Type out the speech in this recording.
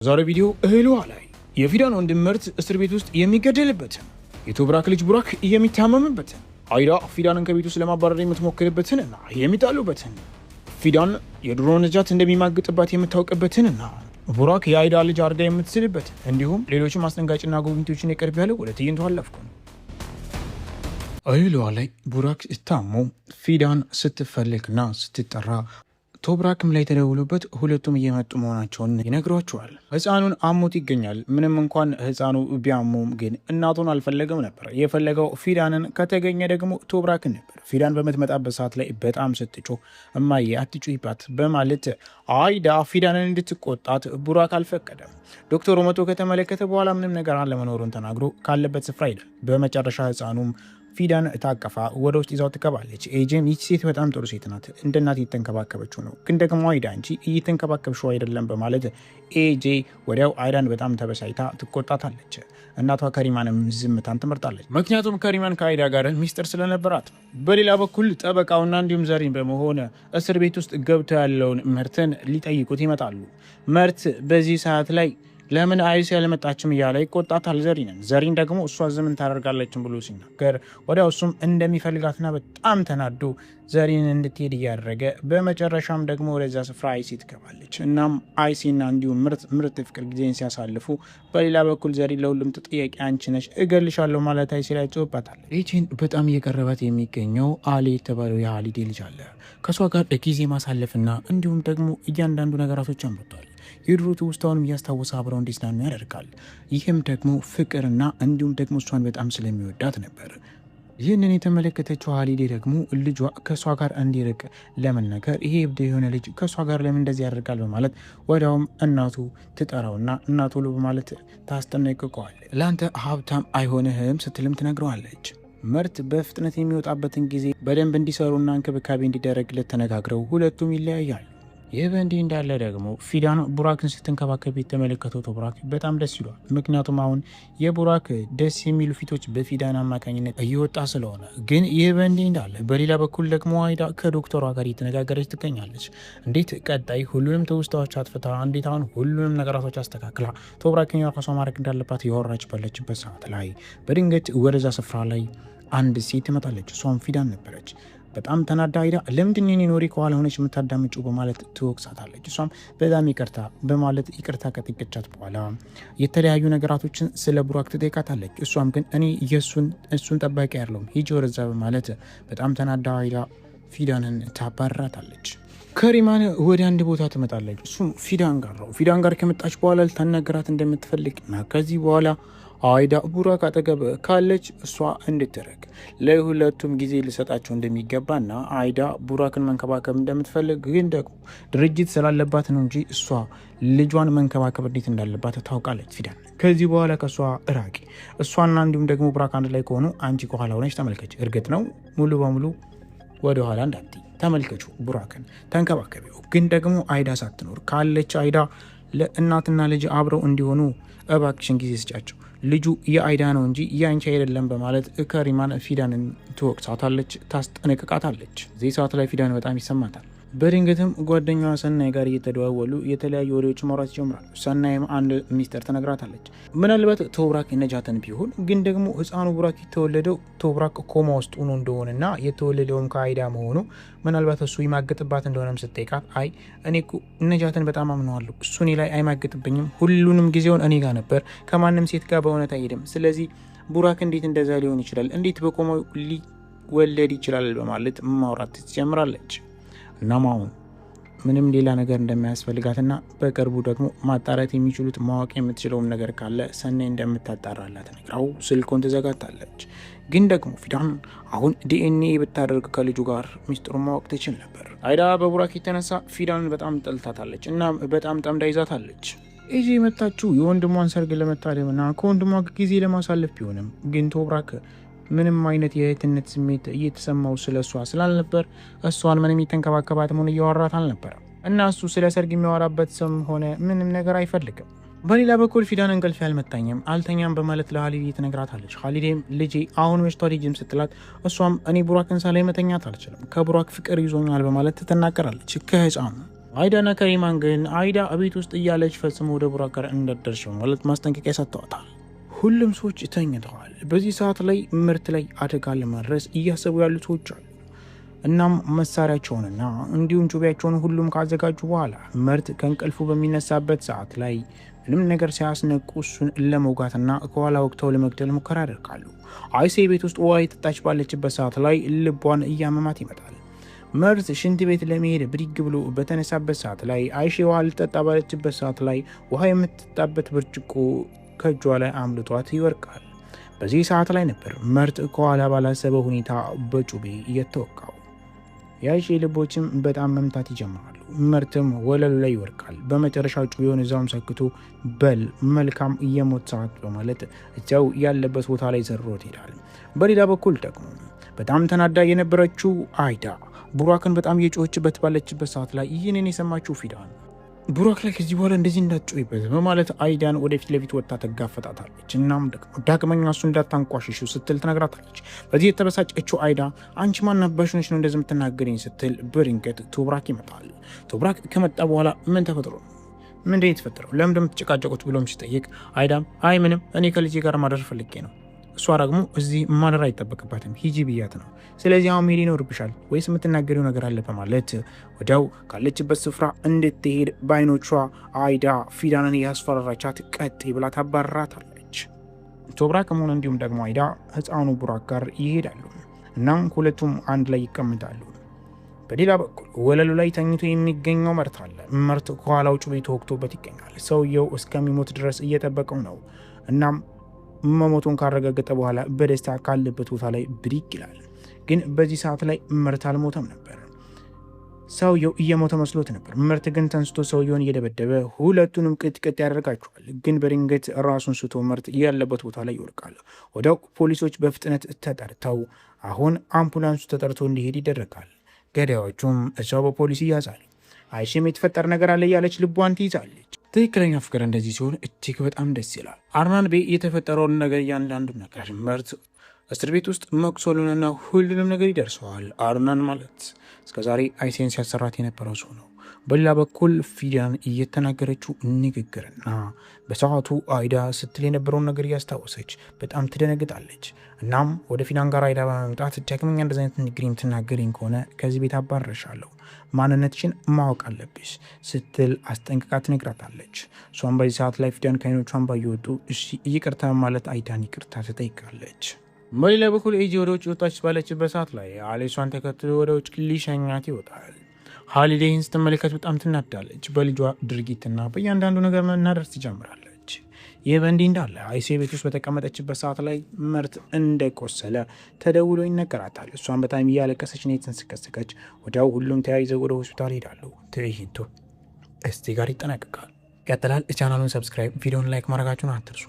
ዛሬ ቪዲዮ እህል ውሃ ላይ የፊዳን ወንድም ምርት እስር ቤት ውስጥ የሚገደልበትን፣ የቶብራክ ልጅ ቡራክ የሚታመምበትን፣ አይዳ ፊዳንን ከቤት ውስጥ ለማባረር የምትሞክርበትን እና የሚጣሉበትን፣ ፊዳን የድሮ ነጃት እንደሚማግጥባት የምታውቅበትንና ቡራክ የአይዳ ልጅ አድርጋ የምትስልበትን እንዲሁም ሌሎችም አስደንጋጭና ጉብኝቶችን የቅርብ ያለው ወደ ትዕይንቱ አለፍኩ። እህል ውሃ ላይ ቡራክ ታሞ ፊዳን ስትፈልግና ስትጠራ ቶብራክም ላይ ተደውሎበት ሁለቱም እየመጡ መሆናቸውን ይነግሯቸዋል። ህፃኑን አሞት ይገኛል። ምንም እንኳን ህፃኑ ቢያሞም ግን እናቱን አልፈለገም ነበር። የፈለገው ፊዳንን ከተገኘ ደግሞ ቶብራክን ነበር። ፊዳን በምትመጣበት ሰዓት ላይ በጣም ስትጮህ እማዬ አትጩይባት በማለት አይዳ ፊዳንን እንድትቆጣት ቡራክ አልፈቀደም። ዶክተሩ መቶ ከተመለከተ በኋላ ምንም ነገር አለመኖሩን ተናግሮ ካለበት ስፍራ ሄደ። በመጨረሻ ህፃኑም ፊዳን ታቀፋ ወደ ውስጥ ይዛው ትገባለች። ኤጄም ይቺ ሴት በጣም ጥሩ ሴት ናት፣ እንደ እናት እየተንከባከበችው ነው፣ ግን ደግሞ አይዳ እንጂ እየተንከባከብሽው አይደለም በማለት ኤጄ ወዲያው አይዳን በጣም ተበሳይታ ትቆጣታለች። እናቷ ከሪማንም ዝምታን ትመርጣለች። ምክንያቱም ከሪማን ከአይዳ ጋር ሚስጥር ስለነበራት ነው። በሌላ በኩል ጠበቃውና እንዲሁም ዘሪን በመሆን እስር ቤት ውስጥ ገብቶ ያለውን ምርትን ሊጠይቁት ይመጣሉ። መርት በዚህ ሰዓት ላይ ለምን አይሲ ያልመጣችም እያለ ይቆጣታል ዘሪንን። ዘሪን ደግሞ እሷ ዝምን ታደርጋለችም ብሎ ሲናገር ወዲያው እሱም እንደሚፈልጋትና በጣም ተናዶ ዘሪንን እንድትሄድ እያደረገ በመጨረሻም ደግሞ ወደዚያ ስፍራ አይሲ ትገባለች። እናም አይሲና እንዲሁም ምርጥ ምርጥ የፍቅር ጊዜን ሲያሳልፉ፣ በሌላ በኩል ዘሪን ለሁሉም ተጠያቂ አንቺ ነሽ እገልሻለሁ ማለት አይሲ ላይ ጮህባታለች። ይህችን በጣም እየቀረባት የሚገኘው አሊ የተባለው የሀሊዴ ልጅ አለ። ከእሷ ጋር ጊዜ ማሳለፍና እንዲሁም ደግሞ እያንዳንዱ ነገራቶች አምርቷል። የድሮ ትውስታውንም እያስታወሰ አብረው እንዲዝናኑ ያደርጋል። ይህም ደግሞ ፍቅርና እንዲሁም ደግሞ እሷን በጣም ስለሚወዳት ነበር። ይህንን የተመለከተችው ሀሊዴ ደግሞ ልጇ ከእሷ ጋር እንዲርቅ ለመናገር ይሄ እብድ የሆነ ልጅ ከእሷ ጋር ለምን እንደዚህ ያደርጋል በማለት ወዲያውም እናቱ ትጠራውና እናቱ ሉ በማለት ታስጠነቅቀዋል። ለአንተ ሀብታም አይሆንህም ስትልም ትነግረዋለች። ምርት በፍጥነት የሚወጣበትን ጊዜ በደንብ እንዲሰሩና እንክብካቤ እንዲደረግለት ተነጋግረው ሁለቱም ይለያያሉ። ይህ በእንዲህ እንዳለ ደግሞ ፊዳን ቡራክን ስትንከባከብ የተመለከተው ቡራክ በጣም ደስ ይሏል። ምክንያቱም አሁን የቡራክ ደስ የሚሉ ፊቶች በፊዳን አማካኝነት እየወጣ ስለሆነ። ግን ይህ በእንዲህ እንዳለ በሌላ በኩል ደግሞ አይዳ ከዶክተሯ ጋር እየተነጋገረች ትገኛለች። እንዴት ቀጣይ ሁሉንም ትውስታዎች አጥፍታ፣ እንዴት አሁን ሁሉንም ነገራቶች አስተካክላ ቶብራክን የራሷ ማድረግ እንዳለባት እያወራች ባለችበት ሰዓት ላይ በድንገት ወደዛ ስፍራ ላይ አንድ ሴት ትመጣለች። እሷም ፊዳን ነበረች። በጣም ተናዳ ሄዳ ለምንድን ነው የኔን ወሬ ከኋላ ሆነች የምታዳምጪው በማለት ትወቅሳታለች። እሷም በጣም ይቅርታ በማለት ይቅርታ ከጠየቀቻት በኋላ የተለያዩ ነገራቶችን ስለ ቡራክ ትጠይቃታለች። እሷም ግን እኔ እሱን ጠባቂ አይደለሁም ሂጂ ወደዛ በማለት በጣም ተናዳ ሄዳ ፊዳንን ታባርራታለች። ከሪማን ወደ አንድ ቦታ ትመጣለች። እሱም ፊዳን ጋር ነው። ፊዳን ጋር ከመጣች በኋላ ልታናገራት እንደምትፈልግ እና ከዚህ በኋላ አይዳ ቡራክ አጠገብ ካለች እሷ እንድትርቅ ለሁለቱም ጊዜ ልሰጣቸው እንደሚገባና አይዳ ቡራክን መንከባከብ እንደምትፈልግ ግን ደግሞ ድርጅት ስላለባት ነው እንጂ እሷ ልጇን መንከባከብ እንዴት እንዳለባት ታውቃለች። ፊዳን ከዚህ በኋላ ከእሷ እራቂ፣ እሷና እንዲሁም ደግሞ ቡራክ አንድ ላይ ከሆኑ አንቺ ከኋላ ሆነች ተመልከች። እርግጥ ነው ሙሉ በሙሉ ወደኋላ እንዳትይ ተመልከቹ፣ ቡራክን ተንከባከቢው። ግን ደግሞ አይዳ ሳትኖር ካለች አይዳ ለእናትና ልጅ አብረው እንዲሆኑ እባክሽን ጊዜ ስጫቸው። ልጁ የአይዳ ነው እንጂ የአንቺ አይደለም በማለት ከሪማን ፊዳንን ትወቅሳታለች፣ ታስጠነቅቃታለች። እዚህ ሰዓት ላይ ፊዳን በጣም ይሰማታል። በድንገትም ጓደኛዋ ሰናይ ጋር እየተደዋወሉ የተለያዩ ወሬዎች ማውራት ይጀምራሉ። ሰናይም አንድ ሚስጥር ትነግራታለች። ምናልባት ቶብራክ ነጃትን ቢሆን ግን ደግሞ ህፃኑ ቡራክ የተወለደው ቶብራክ ኮማ ውስጥ ሆኖ እንደሆነና የተወለደውም ከአይዳ መሆኑ ምናልባት እሱ ይማግጥባት እንደሆነም ስትጠይቃት አይ እኔ እኮ ነጃትን በጣም አምነዋለሁ፣ እሱ እኔ ላይ አይማግጥብኝም፣ ሁሉንም ጊዜውን እኔ ጋር ነበር፣ ከማንም ሴት ጋር በእውነት አይሄድም። ስለዚህ ቡራክ እንዴት እንደዛ ሊሆን ይችላል? እንዴት በኮማው ሊወለድ ይችላል? በማለት ማውራት ትጀምራለች። እናም አሁን ምንም ሌላ ነገር እንደማያስፈልጋትና በቅርቡ ደግሞ ማጣራት የሚችሉት ማወቅ የምትችለውም ነገር ካለ ሰናይ እንደምታጣራላት ነግራው ስልኮን ትዘጋታለች። ግን ደግሞ ፊዳን አሁን ዲኤንኤ ብታደርግ ከልጁ ጋር ሚስጥሩን ማወቅ ትችል ነበር። አይዳ በቡራክ የተነሳ ፊዳንን በጣም ጠልታታለች እና በጣም ጠምዳ ይዛታለች። ኤጂ የመጣችው የወንድሟን ሰርግ ለመታደምና ከወንድሟ ጊዜ ለማሳለፍ ቢሆንም ግን ቶብራክ ምንም አይነት የእህትነት ስሜት እየተሰማው ስለ እሷ ስላልነበር እሷን ምንም የተንከባከባት መሆን እያወራት አልነበረም እና እሱ ስለ ሰርግ የሚያወራበት ስም ሆነ ምንም ነገር አይፈልግም። በሌላ በኩል ፊዳን እንቅልፍ ያልመጣኝም አልተኛም በማለት ለሀሊዴ ትነግራታለች። ሀሊዴም ልጄ አሁን መሽቷል ሂጂም ስትላት እሷም እኔ ቡራክን ሳላይ መተኛት አልችልም፣ ከቡራክ ፍቅር ይዞኛል በማለት ትናገራለች። ከህፃኑ አይዳና ከሪማን ግን አይዳ ቤት ውስጥ እያለች ፈጽሞ ወደ ቡራክ ጋር እንዳትደርሽ ማለት ማስጠንቀቂያ ሰጥተዋታል። ሁሉም ሰዎች ተኝተዋል። በዚህ ሰዓት ላይ ምርት ላይ አደጋ ለማድረስ እያሰቡ ያሉ ሰዎች አሉ። እናም መሳሪያቸውንና እንዲሁም ጩቤያቸውን ሁሉም ካዘጋጁ በኋላ ምርት ከእንቅልፉ በሚነሳበት ሰዓት ላይ ምንም ነገር ሲያስነቁ እሱን ለመውጋትና ከኋላ ወቅተው ለመግደል ሙከራ ያደርጋሉ። አይሴ ቤት ውስጥ ውሃ የጠጣች ባለችበት ሰዓት ላይ ልቧን እያመማት ይመጣል። መርት ሽንት ቤት ለመሄድ ብድግ ብሎ በተነሳበት ሰዓት ላይ አይሼ ውሃ ልጠጣ ባለችበት ሰዓት ላይ ውሃ የምትጠጣበት ብርጭቆ ከእጇ ላይ አምልጧት ይወርቃል። በዚህ ሰዓት ላይ ነበር መርት ከኋላ ባላሰበ ሁኔታ በጩቤ እየተወቃው። የአይሼ ልቦችም በጣም መምታት ይጀምራሉ። መርትም ወለሉ ላይ ይወርቃል። በመጨረሻ ጩቤውን እዛውም ሰክቶ በል መልካም የሞት ሰዓት በማለት እዚያው ያለበት ቦታ ላይ ዘሮት ይሄዳል። በሌላ በኩል ደግሞ በጣም ተናዳ የነበረችው አይዳ ቡራክን በጣም እየጮኸችበት ባለችበት ሰዓት ላይ ይህንን የሰማችው ፊዳን ቡራክ ላይ ከዚህ በኋላ እንደዚህ እንዳትጮይበት በማለት አይዳን ወደፊት ለፊት ወጥታ ተጋፈጣታለች። እናም ደግሞ ዳግመኛ እሱ እንዳታንቋሽሹ ስትል ትነግራታለች። በዚህ የተበሳጨችው አይዳ አንቺ ማን አባሽ ነሽ ነው እንደዚህ የምትናገሪኝ ስትል በድንገት ቶብራክ ይመጣል። ቶብራክ ከመጣ በኋላ ምን ተፈጥሮ ነው? ምንድን ነው የተፈጠረው? ለምን እንደምትጨቃጨቁት ብሎም ሲጠይቅ አይዳም አይ ምንም፣ እኔ ከልጄ ጋር ማደር ፈልጌ ነው፣ እሷ ደግሞ እዚህ ማደር አይጠበቅባትም፣ ሂጂ ብያት ነው። ስለዚህ አሁን መሄድ ይኖርብሻል ወይስ የምትናገሪው ነገር አለ በማለት ወዲያው ካለችበት ስፍራ እንድትሄድ በአይኖቿ አይዳ ፊዳንን እያስፈራራቻት ቀጥ ብላ ታባርራታለች። ቶብራክም ሆነ እንዲሁም ደግሞ አይዳ ሕፃኑ ቡራክ ጋር ይሄዳሉ። እናም ሁለቱም አንድ ላይ ይቀምጣሉ። በሌላ በኩል ወለሉ ላይ ተኝቶ የሚገኘው መርት አለ። መርት ከኋላው ጩቤ ተወግቶበት ይገኛል። ሰውየው እስከሚሞት ድረስ እየጠበቀው ነው። እናም መሞቱን ካረጋገጠ በኋላ በደስታ ካለበት ቦታ ላይ ብድግ ይላል። ግን በዚህ ሰዓት ላይ መርት አልሞተም ነበር። ሰውየው እየሞተ መስሎት ነበር። መርት ግን ተንስቶ ሰውየውን እየደበደበ ሁለቱንም ቅጥቅጥ ያደርጋቸዋል። ግን በድንገት ራሱን ስቶ መርት ያለበት ቦታ ላይ ይወድቃል። ወዲያው ፖሊሶች በፍጥነት ተጠርተው አሁን አምቡላንሱ ተጠርቶ እንዲሄድ ይደረጋል። ገዳዮቹም እዛው በፖሊስ ይያዛል። አይሽም የተፈጠረ ነገር አለ እያለች ልቧን ትይዛለች። ትክክለኛ ፍቅር እንደዚህ ሲሆን እጅግ በጣም ደስ ይላል። አርናን ቤ የተፈጠረውን ነገር እያንዳንዱ ነገር መርት እስር ቤት ውስጥ መቁሰሉንና ሁሉንም ነገር ይደርሰዋል። አርናን ማለት እስከዛሬ አይሴን ሲያሰራት የነበረው ሰው ነው። በሌላ በኩል ፊዳን እየተናገረችው ንግግርና በሰዓቱ አይዳ ስትል የነበረውን ነገር እያስታወሰች በጣም ትደነግጣለች። እናም ወደ ፊዳን ጋር አይዳ በመምጣት ዳግመኛ እንደዚህ አይነት ንግግር የምትናገሪኝ ከሆነ ከዚህ ቤት አባረሻለሁ፣ ማንነትሽን ማወቅ አለብሽ ስትል አስጠንቅቃ ትነግራታለች። እሷም በዚህ ሰዓት ላይ ፊዳን ከዓይኖቿ እንባ እየወጡ እሺ ይቅርታ ማለት አይዳን ይቅርታ ትጠይቃለች። በሌላ በኩል ኤጂ ወደ ውጭ ወጣች ባለችበት ሰዓት ላይ አሌሷን ተከትሎ ወደ ውጭ ሊሸኛት ይወጣል። ሀሊዴይን ስትመለከት በጣም ትናዳለች። በልጇ ድርጊትና በእያንዳንዱ ነገር መናደር ትጀምራለች። ይህ በእንዲህ እንዳለ አይሴ ቤት ውስጥ በተቀመጠችበት ሰዓት ላይ መርት እንደቆሰለ ተደውሎ ይነገራታል። እሷን በጣም እያለቀሰች ነው የተንሰቀሰቀች። ወዲያው ሁሉም ተያይዘው ወደ ሆስፒታል ይሄዳሉ። ትዕይንቱ እስቲ ጋር ይጠናቀቃል። ይቀጥላል። ቻናሉን subscribe፣ ቪዲዮን like ማድረጋችሁን አትርሱ።